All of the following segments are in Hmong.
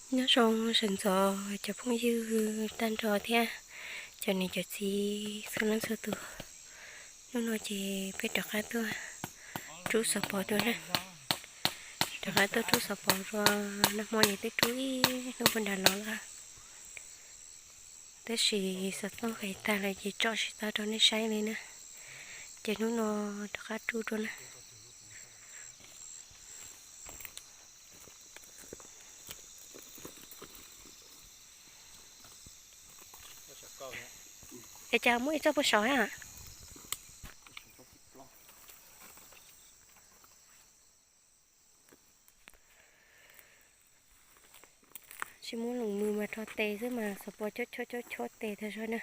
Nyob zoo sawv ntxov cov phooj ywg tag nrho thiab cov niam cov txiv txhua leej txhua tus. Hnub no ces peb rov qab tuaj rub xov pos dua na. Rov qab tuaj rub xov pos dua, nag hmo ces twb rub ib hnub puag nram los lawm. Tab sis xov tooj hais tag lawm ces tso tsis tau rau nej saib li na. Ces hnub no rov qab rub dua na. Es cas muaj ib txoj puag saud na? Tsis muaj leej twg mas rho tes xwb mas xov pos chob chob chob chob tes tag zog na.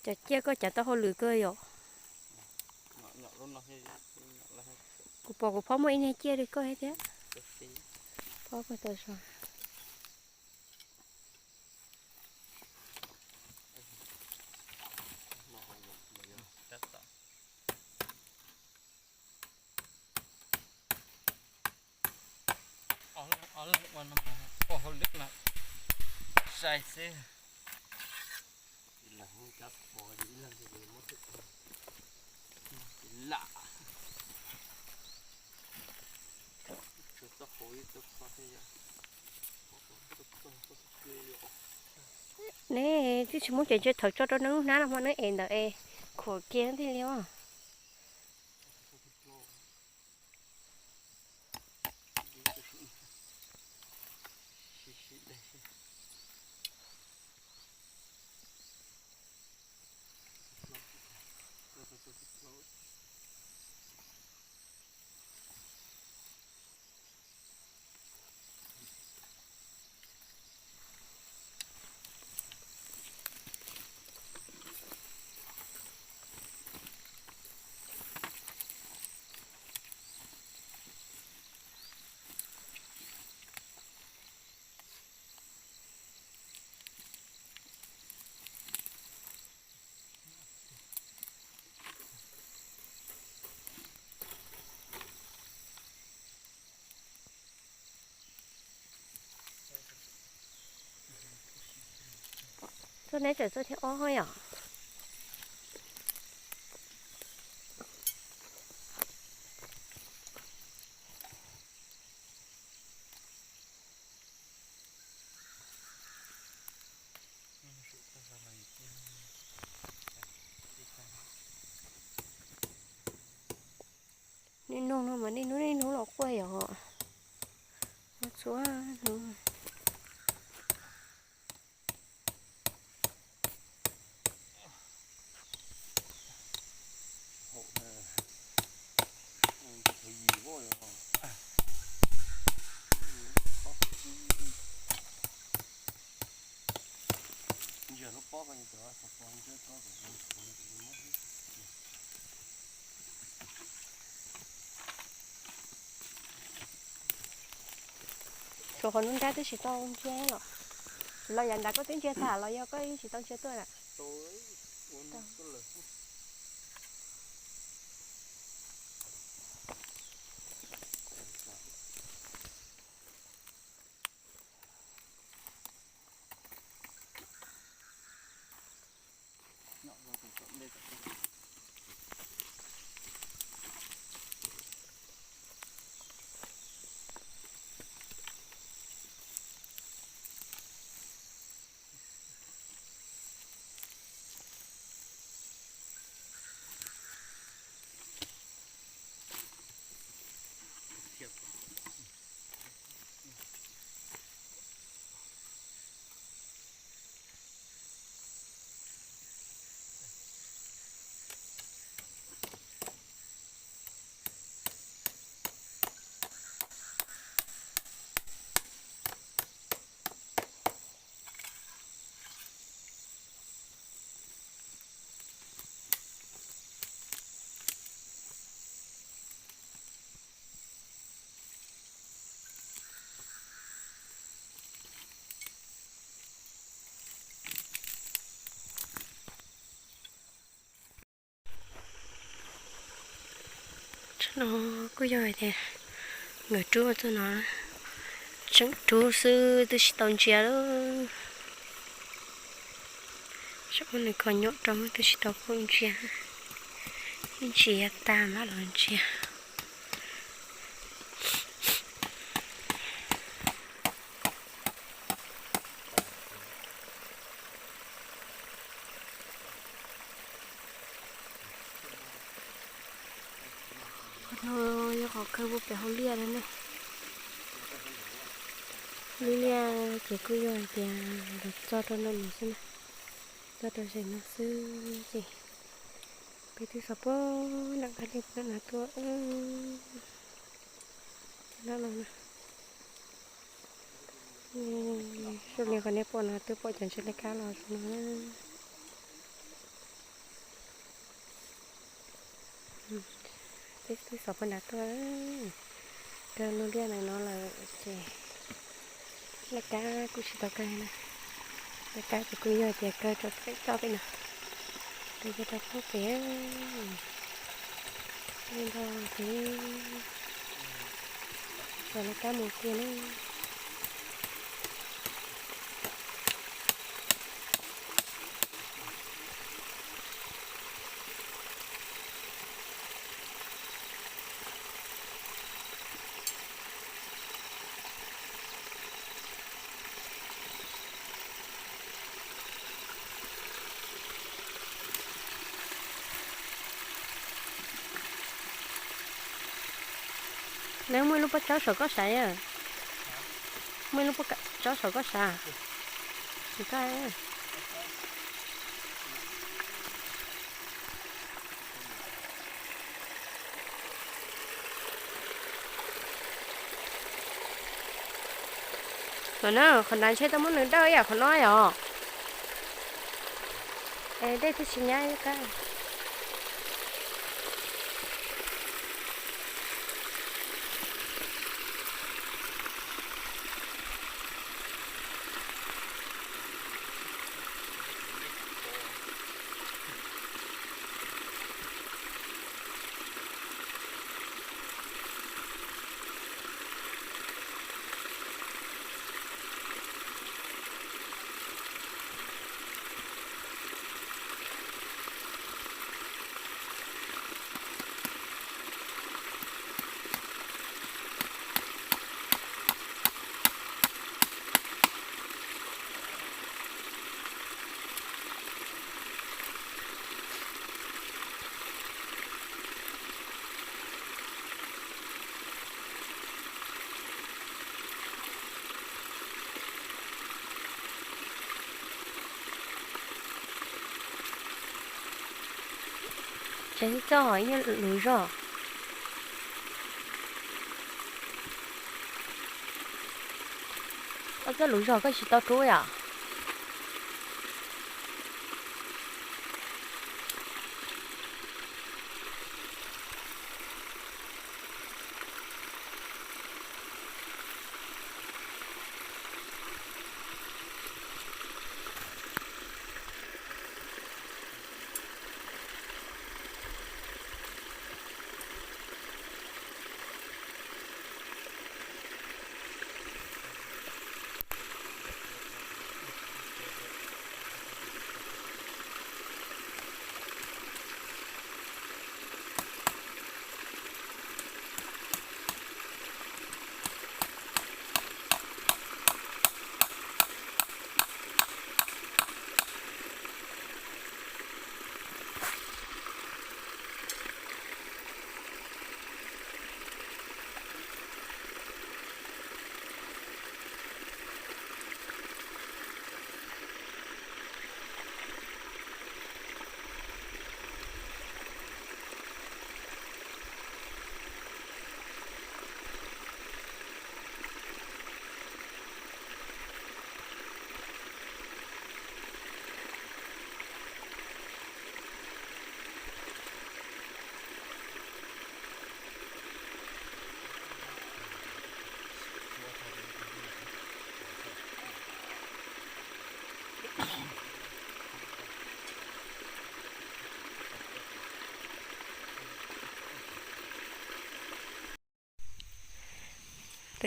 Cov ciaj koj cav tau hauj lwm kawg yom? Kuv pom kuv phob muaj ib niag ciaj li koj thiab. Phob koj tau zog. Ua hauj lwm no sai xwb. Neb twb tsis muab cov ntses thaum tso rau neb lub hnab no hmo neb ev ntawd es khuam kiag thiaj li os. Txoj neb tseem txoj thib ob yom? Niaj hnub no mas niaj hnub niaj hnub los quaj yom. Muaj txhua hnub. Tshuav qhov nruab nrab twb tsis tau ntsia los, los yav nrad koj twb ntsia tag los yog koj tsis tau ntsia tuaj na? Kuj yog hais tias nkawd rub txog no, tseem rub xwb twb tsis tau ntsia lawm. Saib ua nws kho nyuam rau twb tsis tau pom ntsia. Ib ntsia tag mam los ntsia. Qhov no yog qhov khaws puag pem hauv liaj no ne. Lub liaj ces kuj yog hais tias lawv txog rau no mus xwb na, txog rau ze no xwb ces peb twb xav puag nram kab liaj puag nram no tuaj no. Sub li qhov nej pom no twb pom cov ntsej laj kab los no. Peb twb xav puag nram tuaj, kaw lub liaj ntawm no lawm ces laj kab kuj tsis tau kaw na. Laj kab ces kuj yog tias kaw rau pem toj pem no, kaw cia rau pem pem. Li no ces txog laj kab mus kiag na. Nws muaj ib lub pob tsaub saum koj sav, muaj ib lub pob tsaub saum koj sav. Qhov na, qhov nrad ntshe tau muab nws dawj ib yam qhov no yom. Es dej twb tsis nyab ib qab. Tseem txoj ho ib nyuag luv zog. Koj txoj luv zog koj tsis tau rub yom?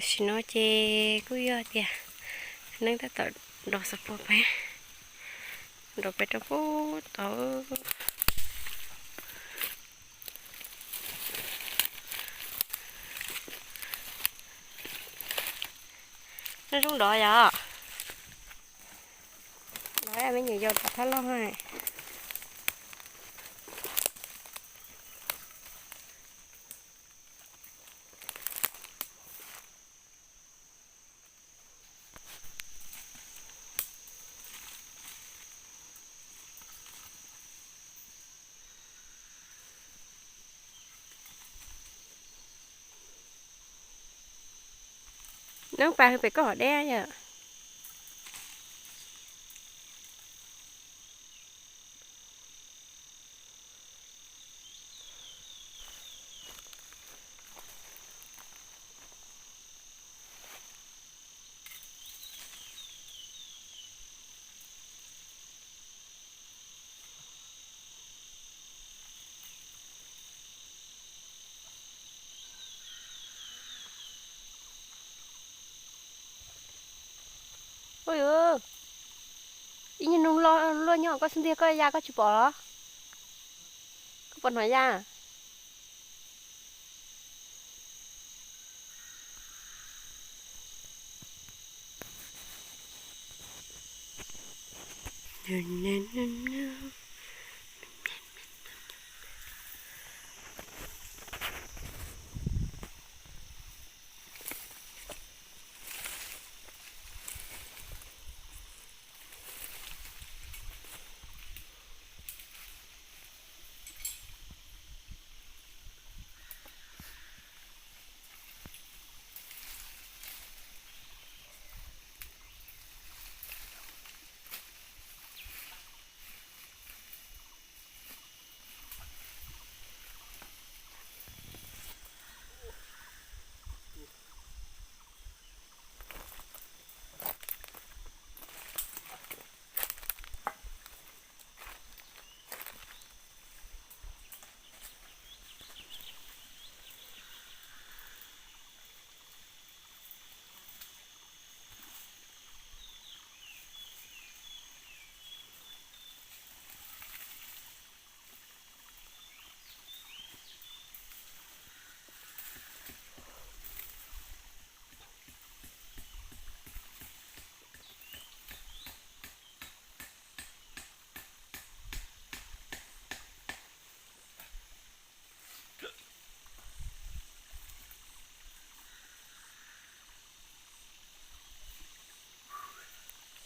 Tam sim no ces kuj yog tias neeb tab tom nrov xov pua peb, nrov peb rau pub tod. Neb zoo nrov yom? Nrov me nyuam yaus tom thab loj. Neeb pas hwv pem koj hom deb yom? Ui, ib nyuag nug luaj nyob koj xub ntiag koj ya koj tsis pom los? Koj pom hnov ya?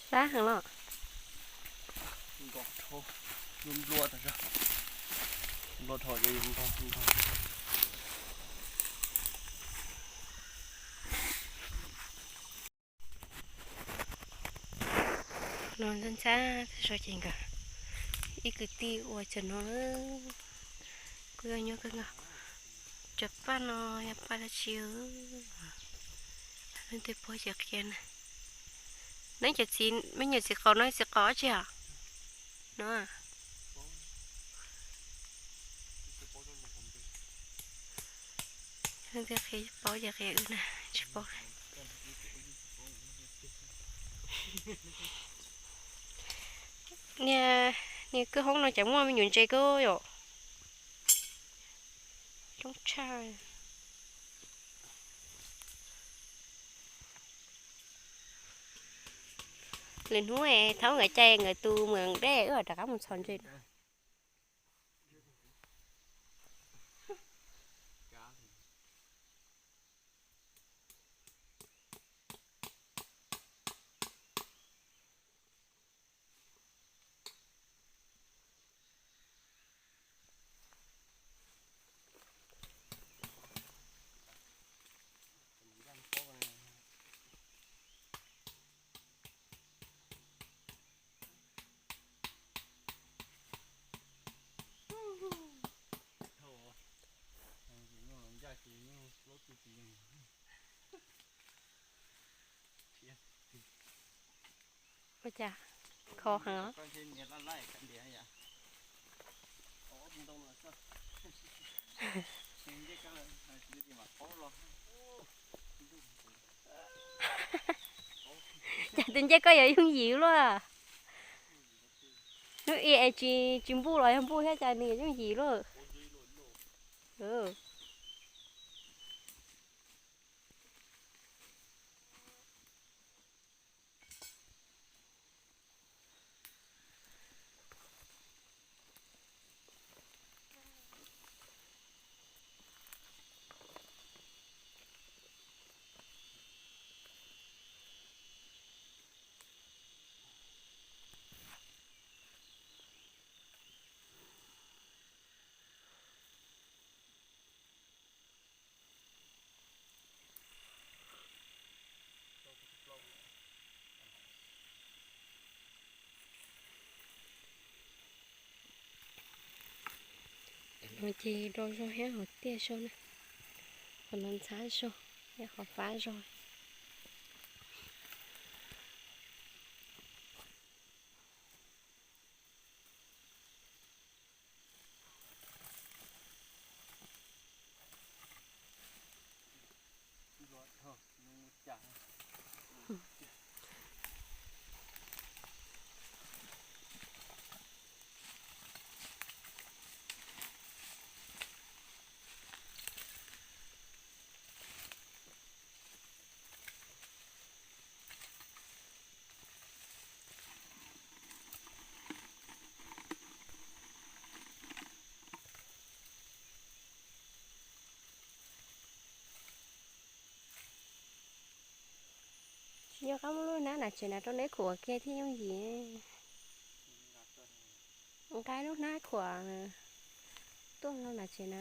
Sab heev los. Nplua dhau, nplua dhau, nplua dhau. No ntxhab ntxhab tag zog ces nkawd ib kwv tij ua cov no, kuj yog nyob kawg nkaus. Cov paj no yog paj dab tsi? Leej twg paub ces qhia na. Neb cov txiv, me nyuam txiv qaub no txiv qaub dab tsi os? No. Leej twg qhia paub ces qhia wb na, tsis paub. Niag, niag kwj hoob no cas muaj me nyuam ntses kawg yom? Coob tshaj. Lwm hnub thaum nkawd cai nkawd tus muam dej wb rov qab mus txhos ntses na. Ua cas khov heev os. Cas tus ncej koj yuav yooj yim luaj? Hnub ib es tsis, tsis npuj los yog npuj thiab cas nws yooj yim luaj. No ces rau zog thiab hauv tiaj zog na, qhov no ntxhab zog thiab qhov fab zog. Tsis nco qab muab lub hnab na tsev na rau neb khuam kiag thiaj yooj yim. Nqa lub hnab khuam tuaj no na tsev na.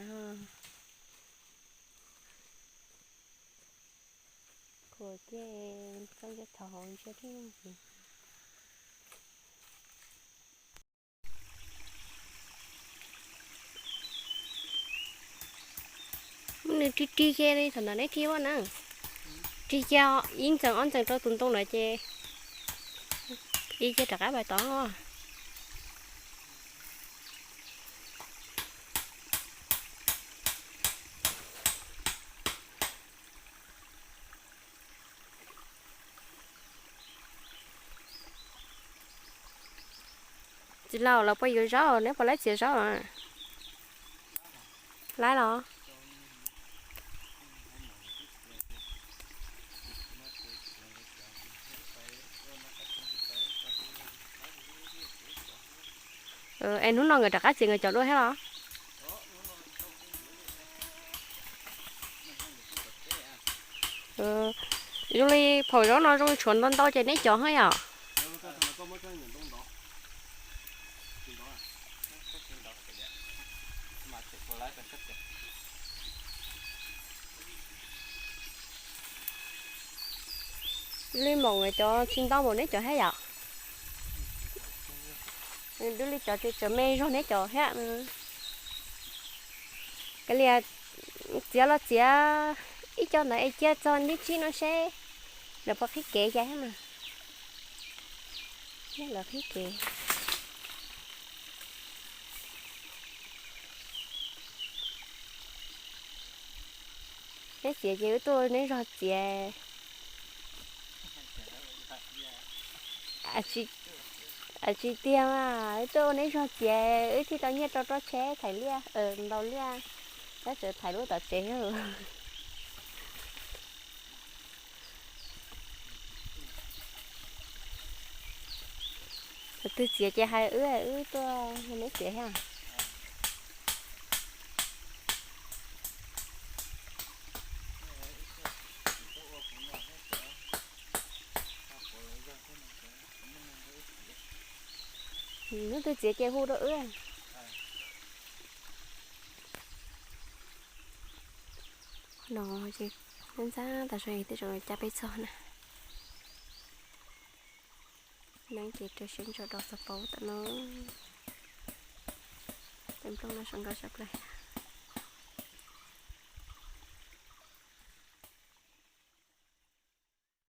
Khuam kiag txoj ncauj thov hauv ntsia thiaj yooj yim. Muab nws rig rig kiag li thaum ntawd neb rig ua na. Rig kiag ib ntxees ob ntxees rau tus ntoo lawm ces rig kiag rov qab pais tod. Txiv laus, lawv puas yuav zaub, neb puas laib txiav zaub? Laib los? Es hnub no nkawd rov qab txiav nkawd cov dua thiab los? Zoo li phaum zaub no zoo li tshuav ntau ntau ces neb cov hab yom? Li maum cov tsis ntau npaum neb cov thiab yom? Dub li cov tseem me zog neb cov thiab. Kav liam, txiav los txiav ib co ntawd es cia txog hnub tsib no seb lawv puas qhib kev cas thiab mas. Lawv qhib kev. Neb txiav ces wb tuaj neb zog txiav. Tsis tiag mas, wb tuaj neb zog txiav, wb thiaj tau nyiaj rau rau tsheb thaiv liaj, ntaus liaj, tab tseem thaiv lub tom tsev. Thaum twg txiav ces hais wb, wb tuaj neb txiav thiab. Hnub twg txiav ces hu rau wb. No ces ntxhab tas zog tej zaum cab peb txog na. Neeb ces rau siab ntso rau txog paub tom no. Peb nplooj no zoo nkauj tshaj plaws.